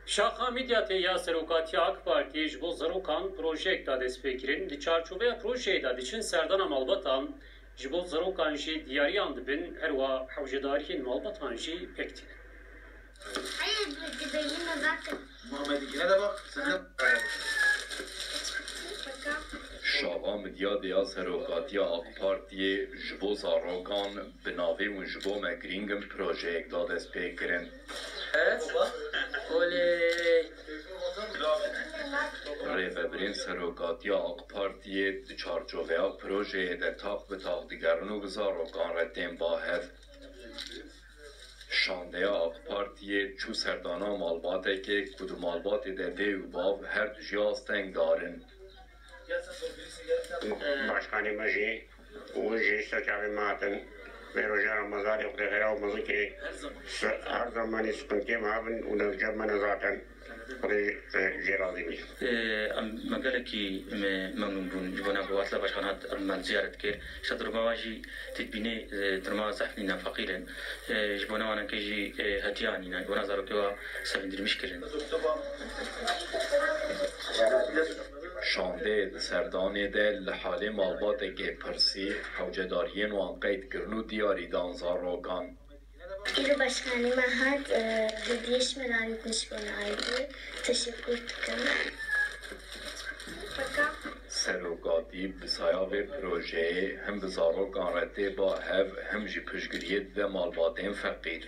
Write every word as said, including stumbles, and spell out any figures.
Şaxa Midyatê ya Serokatiya AK Partiyê ji bo zarokan projeyek da destpêkirin. Di çarçoveya projeyê de diçin serdana malbatan, ji bo zarokan jî diyariyan dibin, herwa hewcedariyên malbatan jî pêk tînin. Hayır, dibeyine bakın. Muhammed, yine de bak. Sen de Şaxa Midyatê ya Serokatiya AK Partiyê ji bo zarokan bi navê Hûn ji bo me girîng in projeyek da destpêkirin. Rêvebirên Serokatiya AK Partiyê di çarçoveya projeyê de tax bi tax digerin û bi zarokan re tên ba hev. Şandeya AK Partiyê çû serdana malbatekê ku di malbatê de dê û bav her du jî astengdar in. Başkanê me jî û ji ser çavê me hatin. Vê roja Remezanê Xwedê xêra û mezin kê. Her zamanî siqintiyê me hebin û navca me ne zaten. Xwedê jê razî bî. Em me gelekî memnûn bûn ji bona ku Atilla Başkan hat em me ziyaret kir. Îşte duruma wan jî tê dibînê duruma zehf nîne, feqîr in. Ji bona wan heke jî hetiya nîne, ji bona zarokê wa sevindirmiş kirin. Şandeyê di serdanê de li halê malbatekê pirsî, hewcedariyên wan qeyd kirin û diyarî dan zarokan. Îro başkanî me hat, hediyê ji me re anîtmiş bona aydî. Teşekkür dikim. Serokatî bi saya vê projeyê him bi zarokan re tê ba hev, him jî piştgiriyê dide malbatên feqîr.